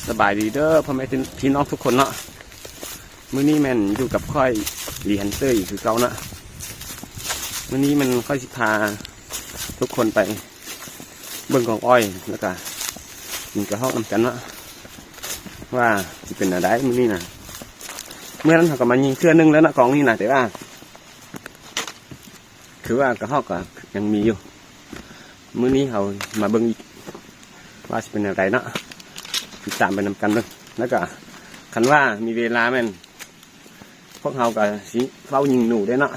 ສະບາຍດີເດີພໍ່ແມ່ພີ່ນ້ອງທຸກຄົນເນາະ. ມື້ນີ້ແມ່ນຢູ່ກັບຂ້ອຍ ລີແຮນເຕີ ອີກຄືເກົ່າເນາະ. ມື້ນີ້ແມ່ນຂ້ອຍຊິພາທຸກຄົນໄປເບິ່ງກອງອ້ອຍ ແລ້ວກະກິນກະຮອກນຳກັນເນາະ ວ່າຊິເປັນແນວໃດມື້ນີ້ນະ. ເມື່ອນັ້ນເຮົາກະມາຍິງເທື່ອໜຶ່ງແລ້ວເນາະ ກອງນີ້ນະ ແຕ່ວ່າ ຄືວ່າກະຮອກກະຍັງມີຢູ່. ມື້ນີ້ເຮົາມາເບິ່ງອີກວ່າຊິເປັນແນວໃດເນາະ, ຕິດຕາມໄປນຳກັນເບິ່ງ. ແລ້ວກະຄັນວ່າມີເວລາແມ່ນພວກເຮົາກະຊິເຝົ້າຍິງໜູເດ້ເນາະ.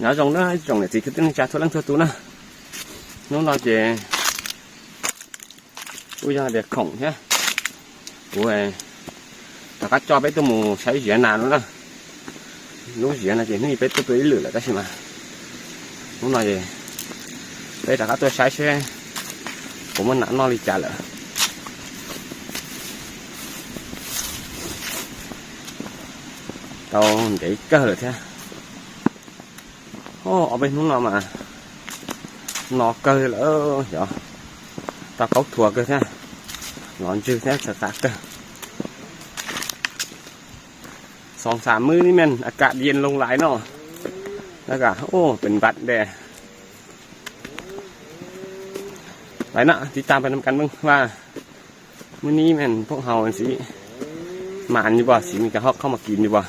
ນາຈອງເດີ ຈອງເດີ ຕິຄືຕຶng cha thua lăng thua tu na. Nô no je. Ui da, đẻ khổng thế. Ui, ta cắt cho bé tôi mù sáy dĩa nào nữa đó. Lũ dĩa này thì nó bé tôi tôi ít lửa là cái gì mà. Lúc này thì bé ta cắt tôi sáy xe. Cũng muốn nặng no đi trả lợ. Tao để cơ rồi thế. ໂອ້ ເອົາໄປໜູນເອົາມາ ໜໍເກີຍເອີ ດຽວ ຕາເກົາຖົ່ວເກີຍແທ້ ໜອນຈື່ແທ້ ສະຕາເກີຍ. ສອງສາມມື້ນີ້ແມ່ນອາກາດເຢັນລົງຫຼາຍເນາະ ແລ້ວກະ ໂອ້ ເປັນຫວັດແດ່. ໄປເນາະ ຕິດຕາມໄປນຳກັນເບິ່ງວ່າ ມື້ນີ້ແມ່ນພວກເຮົາຊິໝານຢູ່ບໍ່ ຊິມີກະຮອກເຂົ້າມາກິນຢູ່ບໍ່.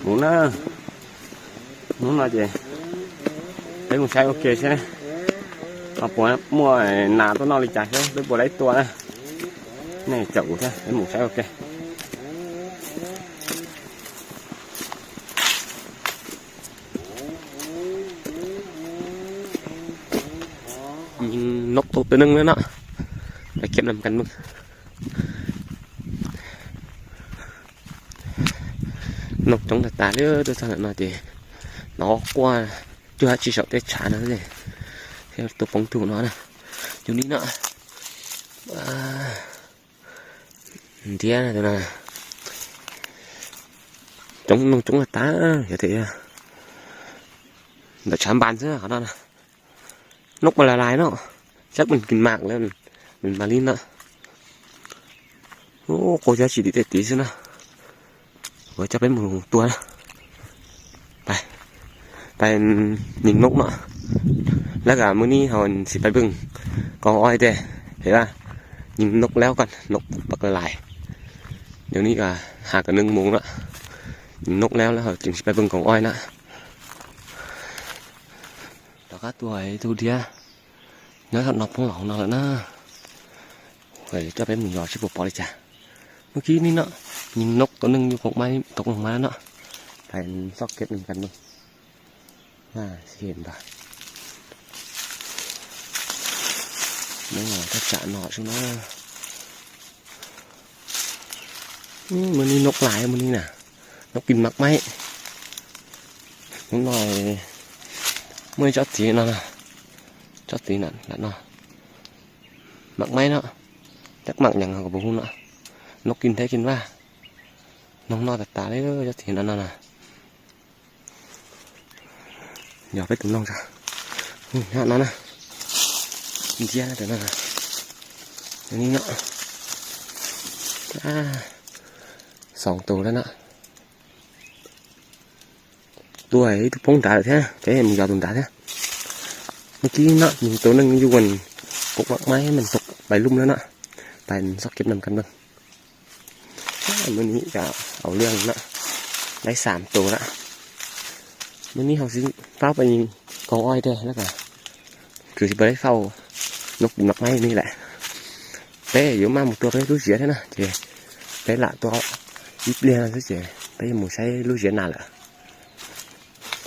ໝູນະ ໝູນະເຈ ໄປໝູໃຊ້ໂອເຄໃຊ່ໄໝ? ເອົາປົວໝວຍໜາຕົວນອກລີຈາເດີ ໄປປົວໄດ້ຕົວນະ ແນ່ເຈົ້າ ໄປໝູໃຊ້ໂອເຄ. ຍິງນົກຕົວໜຶ່ງແລ້ວເນາະ ໄປເກັບນຳກັນເບິ່ງ. ນົກຈົ່ງຕາຕາເດີ ຕົວຊັ້ນນະເນາະ ເດ ໜໍກວ່າ ຈຸດທີ່ເຂົາເຕະສານະເດ ຕົວປອງຕູເນາະ ຢູ່ນີ້ເນາະ. ເດ ຕົວນັ້ນ ຈົ່ງນົກຈົ່ງຕາຕາ ຢ່າເຕະ ແບບສາມບານເສືອເຂົາເນາະ. ນົກມັນຫຼາຍໆເນາະ ຈັກມັນກິນໝາກແລ້ວ ມັນມາຫຼິ້ນເນາະ. ໂອ້ ໂຄດຢາຊິດີແທ້ຕິຊະນະ. ໂອ້ຍ ຈະໄປໝູຕົວນະ ໄປ ໄປຍິງນົກເນາະ. ແລ້ວກະມື້ນີ້ເຮົາຊິໄປເບິ່ງກອງອ້ອຍແດ່ ເຫັນວ່າຍິງນົກແລ້ວກ່ອນ ນົກບັກຫຼາຍໆ. ດຽວນີ້ກະຫາກະໜຶ່ງໂມງລະ ຍິງນົກແລ້ວ ແລ້ວເຮົາຈຶ່ງຊິໄປເບິ່ງກອງອ້ອຍນະ. ດອກກະຕົວໄອ້ໂຕເດຍ ນ້ອຍເທົ່ານ້ອງຂອງເຮົານັ້ນລະນະ. ໂອ້ຍ ຈະໄປໝູຢອດຊິບໍ່ພໍເລີຍຈ້າ. ເມື່ອກີ້ນີ້ເນາະ ຍິງນົກໂຕໜຶ່ງຢູ່ກົກໄມ້ຕົກລົງມາເນາະ. ໄປຊອກເກັບນຳກັນເບິ່ງ ວ່າຊິເຫັນບໍ່. ໂອ້ ຈະຈະເນາະຊຸນະ. ອືມ ມື້ນີ້ນົກຫຼາຍ ມື້ນີ້ນະ ນົກກິນໝາກໄມ້. ນົກນ້ອຍ ເມື່ອຍຈອດຕີນະ ຈອດຕີນະລະເນາະ. ໝາກໄມ້ເນາະ ຈັກໝາກຫຍັງເຮົາກະບໍ່ຮູ້ເນາະ. ນົກກິນແທ້ກິນວ່າ ນ້ອງນ້ອຍຕາຕາເລີຍ ຈອດຕີນະນະ. ດຽວໄປຕຸນນ້ອງຈ້າ. ອືມ ຫັ້ນນະ ເດຍນະ ຕົວນັ້ນນະ ອັນນີ້ເນາະ. ອາ ສອງໂຕແລ້ວເນາະ. ຕົວໄອ້ໂຕປົງຕາແທ້ ແຕ່ມັນຢາວຕຸນຕາແທ້. ເມື່ອກີ້ເນາະ ມີໂຕໜຶ່ງຢູ່ອັນກົກໝາກໄມ້ ມັນຕົກໄປລຸ່ມແລ້ວເນາະ. ໄປຊອກເກັບນຳກັນເບິ່ງ. ມື້ນີ້ກະເອົາເລື່ອງເນາະ ໄດ້ສາມໂຕລະ. ມື້ນີ້ເຮົາຊິຟ້າວໄປຍິງກອງອ້ອຍແດ່ ແລ້ວກະຄືຊິບໍ່ໄດ້ເຝົ້ານົກກິນໝາກໄມ້ນີ້ແຫຼະ. ແຕ່ຢູ່ມາໝູຕົວໄປລູກເສຍແທ້ນະ ເຈ ໄປລະຕົວອີບເລຍນະ ເຈ ໄປໝູໃຊ້ລູກເສຍນານລະ.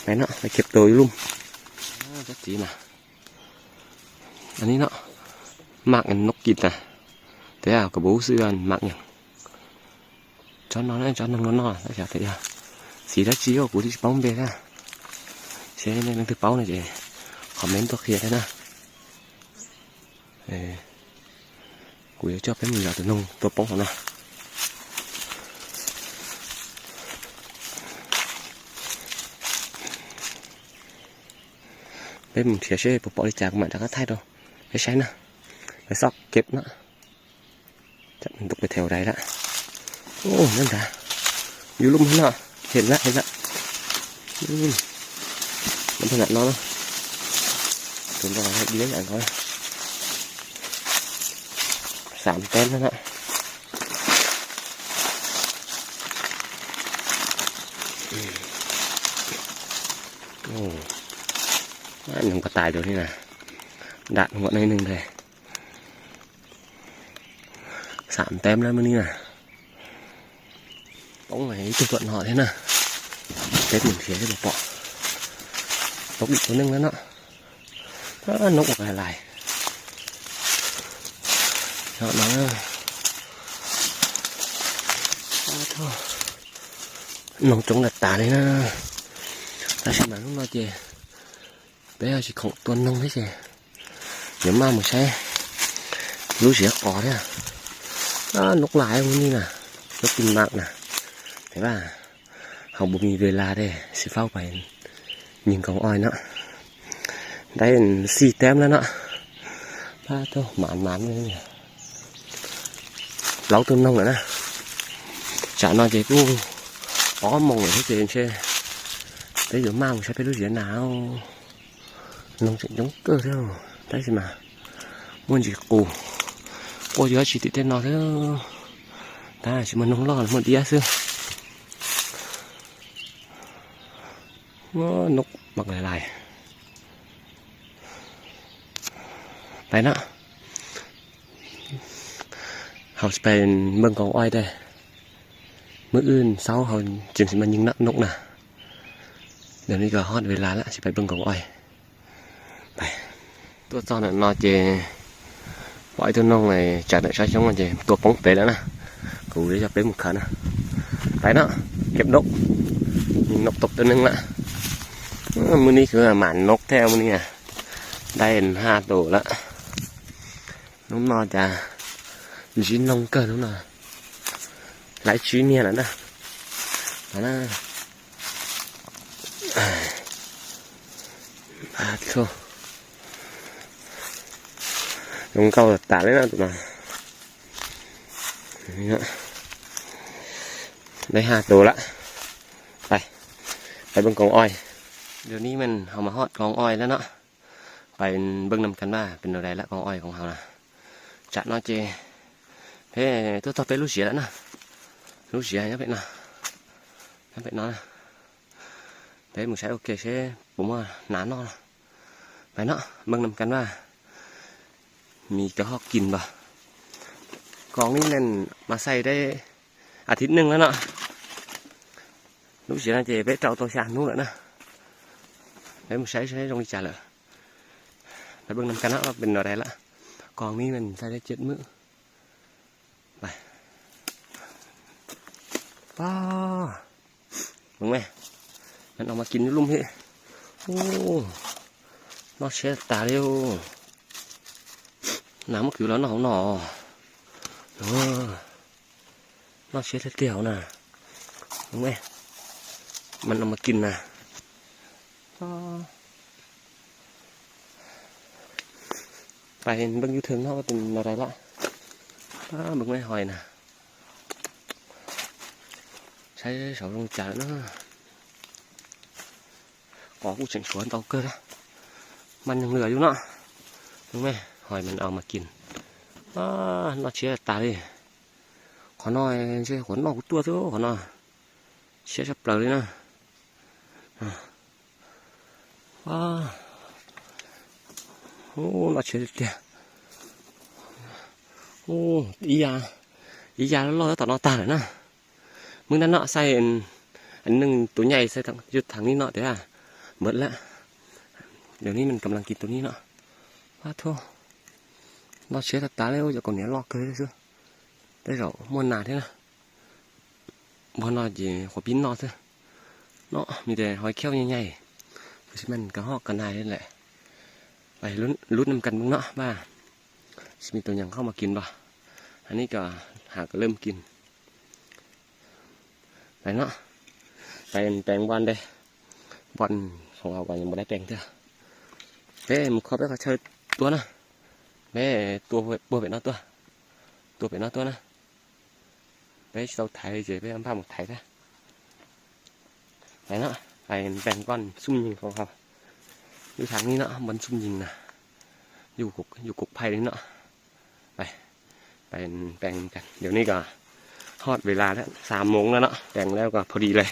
ໄປເນາະ ໄປເກັບໂຕຢູ່ລຸ່ມ. ອາ ຈັກຈີນະ ອັນນີ້ເນາະ ໝາກອັນນົກກິນນະ ແຕ່ເຮົາກະບໍ່ຮູ້ຊື່ວ່າໝາກຫຍັງ. ຈອນນອນນະ ຈອນນັ່ງນອນນອນ ແລ້ວຈະໄປຢາ ສີດາຈີໂອ ກູຊິປ້ອງເບນະ. ເຊໃນໜັງສືເປົ້ານະເຈ ຄອມເມັນຕົວເຄຍໄດ້ນະ. ເອີ ກູຈະເຈາະເປັນໝູຢາວຕົວໜຶ່ງ ຕົວປ່ອງເຮົານະ. ໄປ ເອີ ມັນເສຍເຊ ບໍ່ເປາະໄດ້ຈາກມາຈາກໄທດອກ ໄປໃສນະ ໄປຊອກເກັບເນາະ. ຈັກມັນຕົກໄປແຖວໃດລະ. ໂອ້ ນັ້ນດາ ຢູ່ລຸ່ມຫັ້ນເນາະ. ເຫັນລະ ເຫັນລະ. ອືມ ມັນຖະໜັດເນາະ. ເປັນບໍ່ເຮັດເດ້ອັນເຂົາ ສາມແຕ້ມແລ້ວນະ. ໂອ້ ມັນກະຕາຍດຽວນີ້ນະ ດາດຫົວໜ້ອຍໜຶ່ງເລີຍ. ສາມແຕ້ມແລ້ວມື້ນີ້ນະ. ຕົງໄຫນຕົວຕົວເນາະເດ້ນະ. ເຕັດໜຶ່ງເສຍໄດ້ບໍ່ເປາະ. ຕົກອີກຕົວໜຶ່ງແລ້ວເນາະ. ອ້າ ນົກບັກຫຼາຍໆ ເນາະ ເນາະ. ອ້າໂທ້ ນົກຈົງດັດຕາເລີຍນະ. ຕາຊິມານົກເນາະເຈ ແຕ່ເຮົາຊິຂອງຕົວນົກເດ້ເຈ. ດຽວມາມື້ໃສ ຮູ້ເສຍກໍເດ້. ອ້າ ນົກຫຼາຍມື້ນີ້ນະ ນົກກິນໝາກນະ ແຕ່ວ່າ ເຮົາບໍ່ມີເວລາເດ້ ຊິຟ້າວໄປຍິງກອງອ້ອຍເນາະ. ໄດ້ສີ່ແຕ້ມແລ້ວເນາະ. ປ້າໂທ້ ໝານໆເລີຍ ເລົາຕົວໜຶ່ງແລ້ວນະ. ຈາກນັ້ນເຈກູ ອໍ ມອງເຫັນເຈນເຊ ໄດ້ຢູ່ມາກໃຊ້ໄປຮູ້ເສຍໜາວ. ນົກຈະຍົງເກີເດີ ໄດ້ຊິມາ ມ່ວນຈິກູ ໂອ້ຍ ຊິຕິເຕັນເນາະເດີ. ຕາຊິມານົກຫຼອດໝົດເດຍຊຶ ໂອ້ ນົກບັກຫຼາຍໆ. ໄປເນາະ ເຮົາຊິໄປເບິ່ງກອງອ້ອຍເດີ. ມື້ອື່ນເຊົ້າເຮົາຈຶ່ງຊິມາຍິງເນາະ ນົກນະ. ດຽວນີ້ກໍຮອດເວລາລະ ຊິໄປເບິ່ງກອງອ້ອຍ. ໄປ ຕົວເຈົ້ານັ້ນເນາະເຈ ປອຍຕົວນ້ອງໄອ້ຈານໃນຊາຍຊົງເຈ ຕົວປົງເປແລ້ວນະ. ກູເລີຍຈະເປັນໝູ່ຂານະ. ໄປເນາະ ເກັບນົກ ຍິງນົກຕົກຕົວໜຶ່ງລະ. ເອີ ມື້ນີ້ຄືວ່າໝານນົກແທ້ມື້ນີ້ນະ ໄດ້ຫ້າໂຕລະ. ນົກນ້ອຍຈະຊິນົກເກີນນົກນ້ອຍ ຫຼາຍຊີເມຍລະນະ ນະ. ອາໂທ້ ລົງເຂົ້າຕາເລີຍນະ ໂຕນະ. ນີ້ນະ ໄດ້ຫ້າໂຕລະ. ໄປ ໄປເບິ່ງກອງອ້ອຍ. ດຽວນີ້ແມ່ນເຮົາມາຮອດກອງອ້ອຍແລ້ວເນາະ. ໄປເບິ່ງນຳກັນວ່າເປັນແນວໃດລະ ກອງອ້ອຍຂອງເຮົານະ. ຈະເນາະເຈ ເພ ຕົວຕໍ່ໄປລູກເສຍລະນະ. ລູກເສຍຍັງເປັນນະ ຍັງເປັນນອນນະ. ເພ ໝູ່ຊາຍໂອເຄເຊ ປະມານນານອນນະ. ໄປເນາະ ເບິ່ງນຳກັນວ່າມີກະຮອກກິນບໍ່. ກອງນີ້ແມ່ນມາໃສ່ໄດ້ອາທິດໜຶ່ງແລ້ວເນາະ. ລູກເສຍນະເຈ ໄປເຈົ້າໂຕຊານູ້ແຫຼະນະ. ໄປໝູ່ຊາຍ ໃສ່ລົງອີຈານລະ. ໄປເບິ່ງນຳກັນເນາະວ່າເປັນແນວໃດລະ. ກອງນີ້ແມ່ນໃສ່ໄດ້ເຈັດມື້. ໄປ ປ້າ ເບິ່ງແມ ມັນອອກມາກິນຢູ່ລຸ່ມພີ້. ໂອ້ ນອນເຊຕາເລວ ໜາມາຄືລາວນອກນອກ. ເອີ ນອນເຊແທ້ໆນະ. ເບິ່ງແມ ມັນອອກມາກິນນະ. ໄປເບິ່ງຢູ່ເທິງເນາະວ່າເປັນແນວໃດລະ. ອ້າ ເບິ່ງແມ ຫອຍນະ ໃຊ້ເສົາລົງຈານເນາະ. ກໍກູເສັງສວນເຕົາເກີດລະ ມັນຍັງເຫຼືອຢູ່ເນາະ. ເບິ່ງແມ ຫອຍມັນເອົາມາກິນ. ອ້າ ນອນເຊຕາເລຍ. ຂໍໜ້ອຍເຊ ຂໍນອກກູຕົວເທີ ຂໍໜ້ອຍ ເຊສະເປີເລີຍນະ. ອາ ວ້າ ໂອ້ ນອນເຊເຕຍ. ໂອ້ ອີຢາ ອີຢາລອດຕານອກຕາເລີຍນະ. ມື້ນັ້ນເນາະ ໃສ່ອັນ ອັນໜຶ່ງໂຕໃຫຍ່ໃສ່ຖັງ ຢູ່ຖັງນີ້ເນາະ ແຕ່ວ່າໝົດລະ. ດຽວນີ້ມັນກຳລັງກິນໂຕນີ້ເນາະ. ປາໂທ້ ນອນເຊຕາເລີຍ. ໂອ້ຍ ເຈົ້າກໍເໜຍລອກເກີຍຊື່ ແຕ່ເຈົ້າມ່ວນໜາແທ້ນະ. ບໍ່ນອນຈີ ຂົວປິ່ນນອນເທື່ອເນາະ. ມີແຕ່ຫອຍແຂ້ວໃຫຍ່ໆ ຄືຊິແມ່ນກະຮອກກະໜ່າຍນີ້ແຫຼະ. ໄປລຸ້ນ ລຸ້ນນຳກັນເບິ່ງເນາະ ວ່າຊິມີໂຕຫຍັງເຂົ້າມາກິນບໍ່. ອັນນີ້ກໍຫາກໍເລີ່ມກິນ. ໄປເນາະ ໄປແປງບ່ອນເດ້. ບ່ອນຂອງເຮົາກໍຍັງບໍ່ໄດ້ແປງເທື່ອ. Bé một khóa bé có chơi tua nè. Bé tua, tua bé nó tua. Tua bé nó tua nè. Bé chỉ tao thảy chứ bé ăn ba một thảy ra. Đấy nó, phải bèn con sung nhìn không không. Như tháng ní nó, bắn sung nhìn nè. Dù cục, dù cục phay đấy nó. ໄປ ໄປແປງກັນ. ດຽວນີ້ກໍຮອດເວລາແລ້ວ ສາມໂມງແລ້ວເນາະ ແປງແລ້ວກໍພໍດີເລີຍ.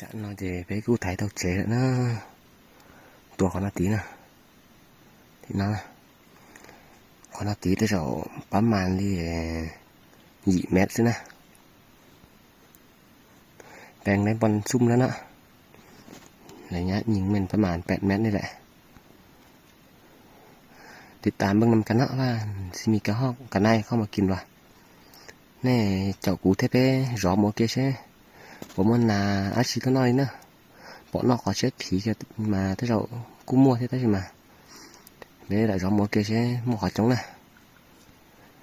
ຈາກນັ້ນເດ ໄປກູ້ໄຖເຕົາເຈແລ້ວນະ ຕົວຂອງນາຕີນະ ທີ່ນັ້ນນະ ຂອງນາຕີແຕ່ເຈົ້າປະມານນີ້ ຍີ່ແມັດຊີ້ນະ ແປງໃນບ່ອນຊຸ່ມແລ້ວນະ ໄລຍະຍິງແມ່ນປະມານແປດແມັດນີ້ແຫຼະ. ຕິດຕາມເບິ່ງນຳກັນເນາະ ວ່າຊິມີກະຮອກກະໄນເຂົ້າມາກິນບໍ່. ແນ່ ເຈົ້າກູແທ້ເປ້ gió mùa kia sẽ. Bố muốn là ác sĩ tôi nói nữa. Bọn nó có chết thì kìa mà thế rồi cũng mua thế đấy mà. Đấy là gió mùa kia sẽ mua khỏi trống nè.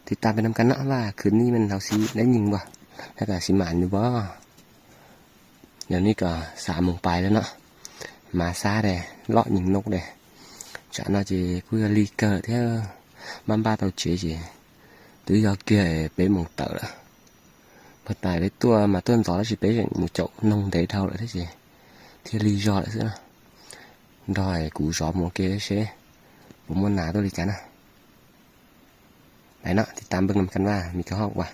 ຕິດຕາມໄປນຳກັນເນາະ ວ່າຄືນນີ້ແມ່ນເຮົາຊິໄດ້ຍິງບໍ່ ແລ້ວກໍຊິໝານຢູ່ບໍ່. ດຽວນີ້ກໍສາມໂມງປາຍແລ້ວເນາະ ມາຊ້າແດ່ ເລາະຍິງນົກແດ່. Chả nói gì cứ ly cờ thế, băm ba tàu chế gì. Tứ do kia bế mông tờ lắm. Bật tài với tua mà tuân gió chỉ bế một chậu nông đấy thâu lắm thế gì. Thì ly do lại xưa. Đòi cú gió mùa kia sẽ. Bố muốn ná tôi đi chán à. Đấy nó, thì tam bưng nằm căn ba, mình có học qua.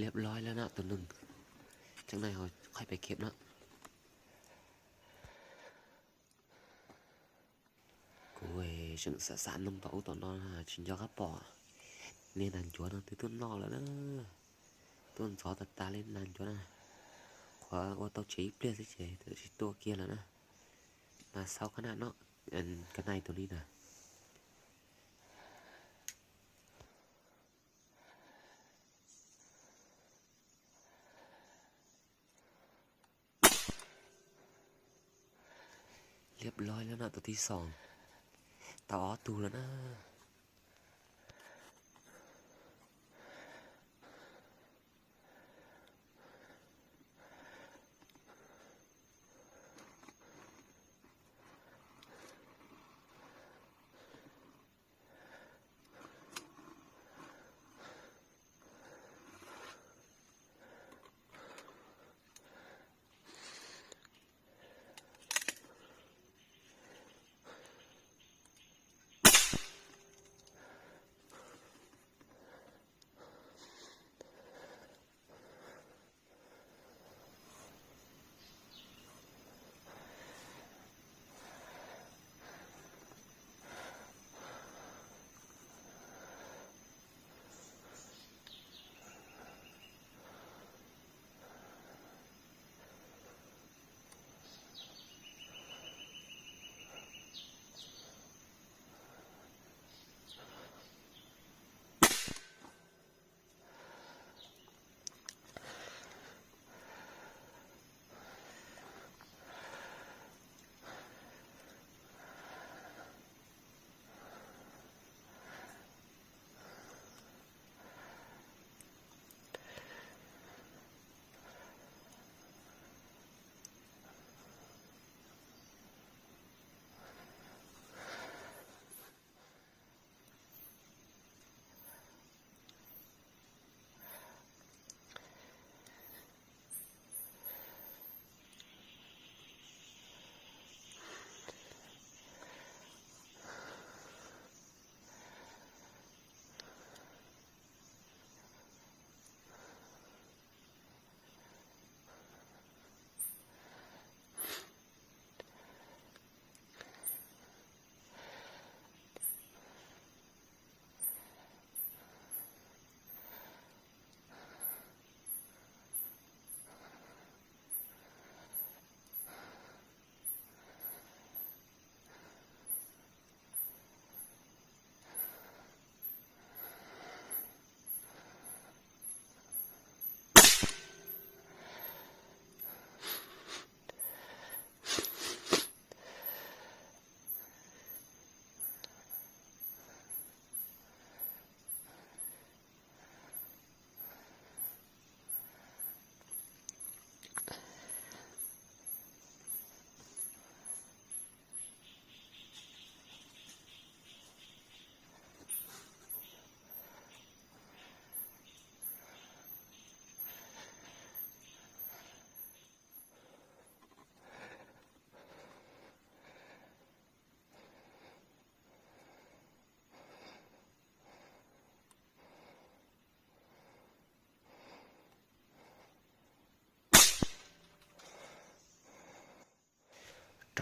ລຽບຮ້ອຍແລ້ວເນາະ ໂຕໜຶ່ງ ຈັກໜ່ອຍເຮົາຄ່ອຍໄປເກັບເນາະ. Cô ấy sẵn sàng nông tỏ út tỏ non chính do gấp bỏ. Nên đàn chúa nó tứ tuôn no lắm đó. Tuôn gió tạt ta lên đàn chúa nè. Khóa ô tô chế ít pliệt chứ chế, tự chỉ tua kia lắm nè. Mà sau khán nó, ăn cái này tôi đi nè. ລຽບຮ້ອຍແລ້ວເນາະ ໂຕທີສອງ ຕາອໍຕູແລ້ວນະ. ລ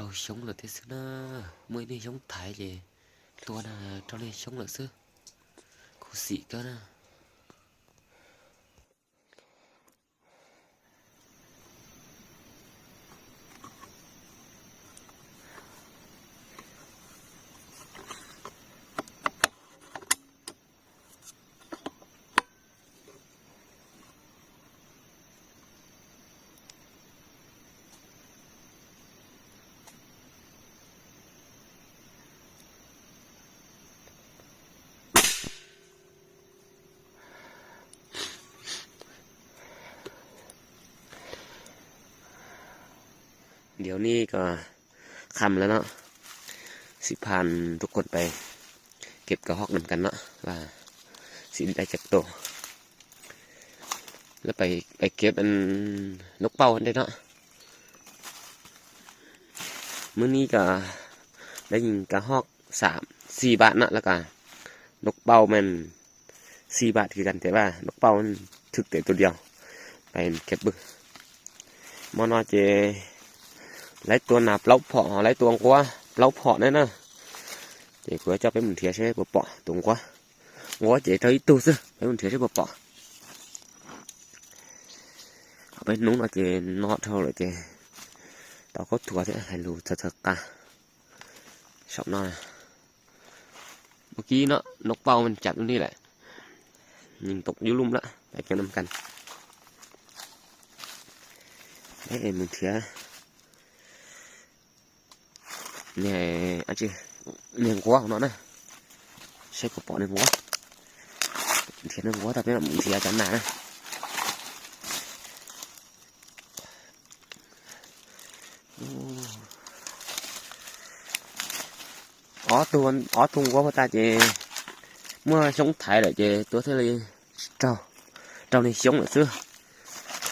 Ôi, sống lợn thế xưa na, mới đi sống Thái thì tua na cho nên sống lợn xưa. Cô xị cơ na.ດຽວນີ້ກໍຄ່ຳແລ້ວເນາະ ຊິພາທຸກຄົນໄປເກັບກະຮອກນຳກັນເນາະ ວ່າຊິໄດ້ຈັກໂຕ ແລ້ວໄປ ໄປເກັບອັນນົກເປົ້າຫັ້ນເດ້ເນາະ. ມື້ນີ້ກໍໄດ້ຍິງກະຮອກສາມສີ່ບາດເນາະ ແລ້ວກໍນົກເປົ້າແມ່ນ ສີ່ບາດຄືກັນ ແຕ່ວ່ານົກເປົ້າມັນຖືກແຕ່ໂຕດຽວ ໄປເກັບເບິ່ງ. ໝໍນ້ອຍເຈ ໄລ່ຕົວໜາເປົ່າເພາະ ໄລ່ຕົວກົວເປົ່າເພາະແນ່ນະ ເຈກົວເຈົ້າໄປໝູນເທຍໃສ່ບໍ່ເປາະຕົວກົວ ໂອ້ເຈເຈົ້າອີ່ຕູຊື່ ໄປໝູນເທຍໃສ່ບໍ່ເປາະ ເອົາໄປນຸ່ງເອົາເຈ ນອດເທົ່າເລີຍເຈ ຕອກເຂົ້າຕົວເທຍໃຫ້ຮູ້ເຖິກກະ ຊອບນອນ. ເມື່ອກີ້ເນາະ ນົກເປົ້າມັນຈັບຢູ່ນີ້ແຫຼະ ຍິງຕົກຢູ່ລຸ່ມລະ ໄປກັນນຳກັນ ເອີ ໝູນເທຍ ແນ່ ອາຈິ ແນ່ ກົວເນາະນະ ໃສ່ກະເປາະແນ່ ກົວ ເທຍ ແນ່ ກົວ ຕາເປັນໝູນເທຍຈັນໜານະ. ອໍ ຕົວ ອໍ ຕົວ ວ່າຕາເຈ ເມື່ອຊົງໄຖແຫຼະເຈ ຕົວເທເລ ເຈົ້າ ເຈົ້ານີ້ຊົງແຫຼະຊື່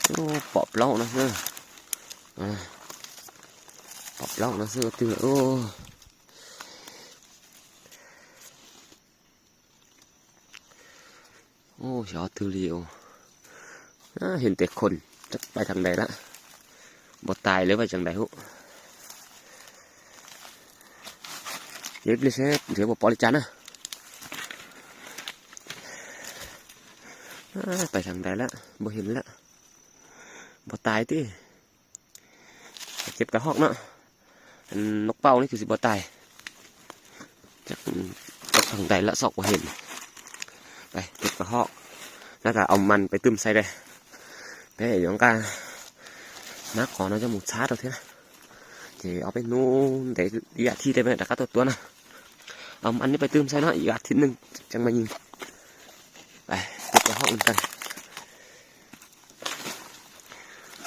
ໂອ້ ປອບເລົ່ານະຊື່ ອາ ປອບເລົ່ານະຊື່ ຕື່ ໂອ້. ໂອ້ ຊອດຖືລີໂອ ອາ ເຫັນແຕ່ຄົນ ຈັກໄປທາງໃດລະ ບໍ່ຕາຍເລີຍວ່າຈັ່ງໃດຮູ້ ເກັບເລີຍເຊ ເດວບໍ່ປອດລິຈານນະ ອາ ໄປທາງໃດລະ ບໍ່ເຫັນລະ ບໍ່ຕາຍຕິ. ເກັບກະຮອກເນາະ ອັນນົກເປົ້ານີ້ຄືຊິບໍ່ຕາຍ ຈັກຕົກທາງໃດລະ ຊອກບໍ່ເຫັນ ໄປເກັບກະຮອກ ແລ້ວກະເອົາມັນໄປຕື່ມໃສ່ເດ້ ແຕ່ຫຍັງກະ ນາກອນເນາະ ຈະໝູຊາດເອົາເທຍ ເຈເອົາໄປນຸ່ງໄດ້ອີກອາທິດໄດ້ແມ່ນ ແຕ່ກະຕົວໆນະ ເອົາມັນນີ້ໄປຕື່ມໃສ່ເນາະ ອີກອາທິດໜຶ່ງຈັ່ງມາຍິງ ໄປເກັບກະຮອກນຳກັນ.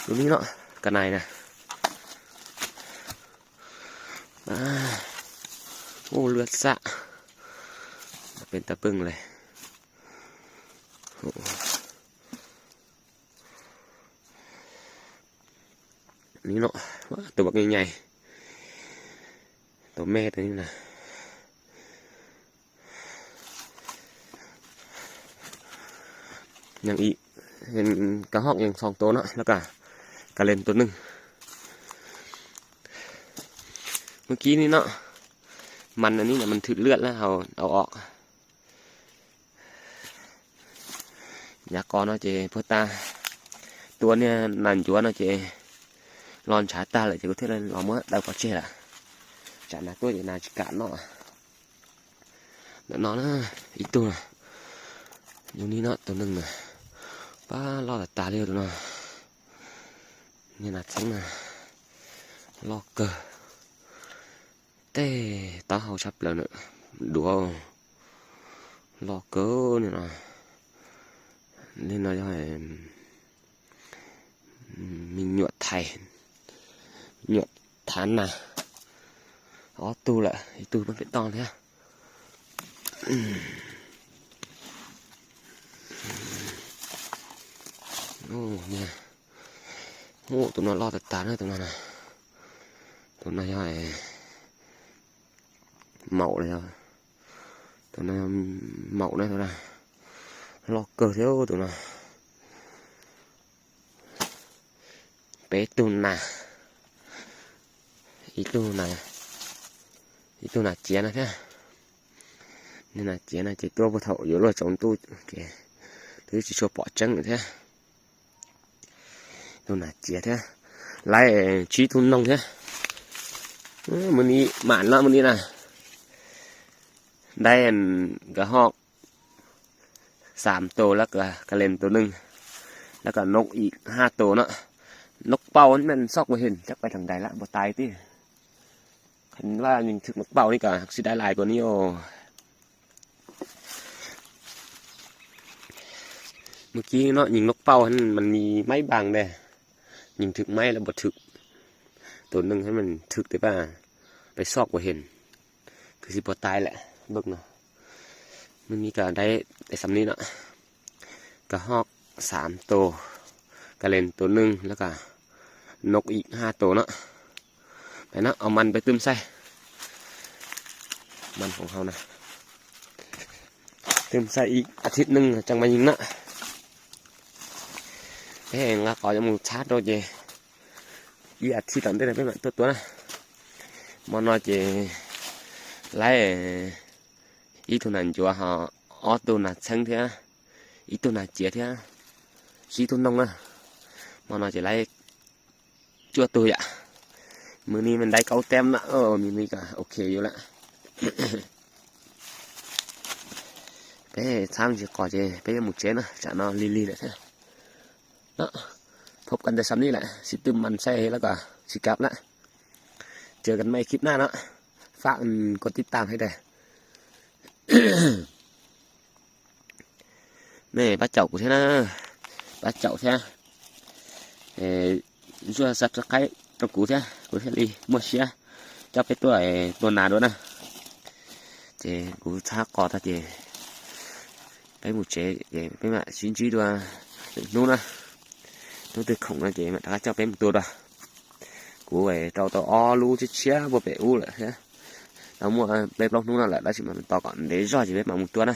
ຕົວນີ້ເນາະ ກະນາຍນະ ອາ ໂອ້ ເລືອດສະ ເປັນຕາເບິ່ງເລີຍ ໂອ້ ນີ້ເນາະ ວ້າ ຕົວບັກໃຫຍ່ໆ ຕົວແມ່ຕົວນີ້ນະ. ຍັງອີກ ເຫັນກະຮອກຍັງສອງໂຕເນາະ ແລ້ວກະກະເລັນໂຕໜຶ່ງ ເມື່ອກີ້ນີ້ເນາະ ມັນອັນນີ້ນະ ມັນຖືກເລືອດແລ້ວ ເຮົາເອົາອອກ ຢາກອນເນາະເຈ ເພື່ອຕາ ຕົວເນຍນານຈົວເນາະເຈ ລອນຊາຕາເລີຍເຈ ກໍເທື່ອລອເມື່ອໄດ້ກໍເຈລະ ຈານນາຕົວເຈນາຈິການເນາະ. ນອນນະ ອີກຕົວ ຢູ່ນີ້ເນາະ ຕົວໜຶ່ງນະ ປ້າ ລໍຕາຕາເລີຍຕົວນະ ນີ້ນະ ທັງນະ ລໍເກີ ແຕ່ຕາເຮົາຊັບແລ້ວເນາະ ດູເອົາ ລໍເກີນີ້ນະ ນີ້ນະ ຢ່າໃຫ້ ມີຫຍວດໄທ ຫຍວດທານນະ ອໍ ຕູລະ ອີຕູມັນເປັນຕອງເນຍ ໂອ້ ເນຍ ໂອ້ ໂຕນັ້ນລໍຕາຕາເນຍ ໂຕນັ້ນນະ ໂຕນັ້ນໃຫຍ່ ເມົາເລີຍ ໂຕນັ້ນເມົາເລີຍ ໂຕນັ້ນ ລໍເກີເທວ ໂຕນັ້ນ ເປຕູນາ Ituh nah, ituh nah chia nah thiah. Nih nah chia nah, chia tua bu thau yo lo chong tu ke. Tu chi chua po chang thiah. Ituh nah chia thiah. Lai chi tu nong thiah. Ơ, mưh ni man la mưh ni nah. Dai an gahok ສາມໂຕ ແລ້ວກະກະເລັນໂຕໜຶ່ງ ແລ້ວກະນົກອີກຫ້າໂຕເນາະ. ນົກເປົ້າມັນແມ່ນຊອກບໍ່ເຫັນ ຈັກໄປທາງໃດລະ ບໍ່ຕາຍຕິ. ຄັນວ່າຍິງຖືກນົກເປົ້ານີ້ກະຊິໄດ້ຫຼາຍກວ່ານີ້ໂອ. ມື້ກີ້ເນາະ ຍິງນົກເປົ້າຫັ້ນມັນມີໄມ້ບັງເດ້ ຍິງຖືກໄມ້ແລ້ວບໍ່ຖືກ ໂຕໜຶ່ງຫັ້ນມັນຖືກແຕ່ວ່າໄປຊອກບໍ່ເຫັນ. ຄືຊິບໍ່ຕາຍແຫຼະ ເບິ່ງເນາະ. ມື້ນີ້ກະໄດ້ແຕ່ສ່ຳນີ້ເນາະ ກະຮອກສາມໂຕ ກະເລັນໂຕໜຶ່ງ ແລ້ວກະນົກອີກຫ້າໂຕເນາະ. ໄປເນາະ ເອົາມັນໄປຕື່ມໃສ່ ມັນຂອງເຮົານະ ຕື່ມໃສ່ອີກອາທິດໜຶ່ງຈັ່ງມາຍິງເນາະ. ເອີ ລະກໍຍັງໝູຊາດໂດເຈ ອີອາທິດຫຼັງເດນະ ເປັນແບບຕົວໆນະ ມອນອເຈ ໄລ ອີໂຕນັ້ນຈົວເຮົາ ອອໂຕນາເຊັງເທຍ ອີໂຕນາເຈຍເທຍ ຊີໂຕນ້ອງນະ ມອນອເຈໄລ ຈົວໂຕຍະ. ມື້ນີ້ມັນໄດ້ເກົ້າແຕ້ມນະ ເອີ ມື້ນີ້ກະໂອເຄຢູ່ລະ. ເປ້ ຊາມຊິກໍເຈ ເປ້ ໝູເຈນະ ຈະນອນລີໆແຫຼະເທຍ ເນາະ. ພົບກັນແຕ່ສ່ຳນີ້ແຫຼະ ຊິຕື່ມມັນໃສ່ແລ້ວກໍຊິກັບລະ. ເຈີກັນໃໝ່ຄລິບໜ້າເນາະ. ຝາກ ອັນ ກົດຕິດຕາມໃຫ້ແດ່ ແມ່ ປາເຈົ້າກູເທຍນະ ປາເຈົ້າເທຍ ເອີ ຊ່ວຍຊັບສະໄຄຣບຕໍ່ກູເທຍ ກູເທຍລີ ມົວເຊຍ ເຈົ້າໄປຕົວະ ເອີ ຕົວະໜາດ້ວຍນະ. ເຈ ກູຊາກອຕາເຈ ໄປໝູເຈ ເຈ ໄປມາຊິນຈີດ້ວຍ ນູນນະ ນູນຕຶກຂົງນະເຈ ມາຕາເຈົ້າໄປໝູຕົວດວຍ ກູໄປເຕົາໂຕອໍ ລູຊິເຊຍ ບໍ່ໄປອູ້ລະ ລາວມົວໄປບລັອກນູນນັ້ນແຫຼະ ລາວຊິມາຕໍ່ກ່ອນ ເດຈອຊິໄປມາໝູຕົວນະ.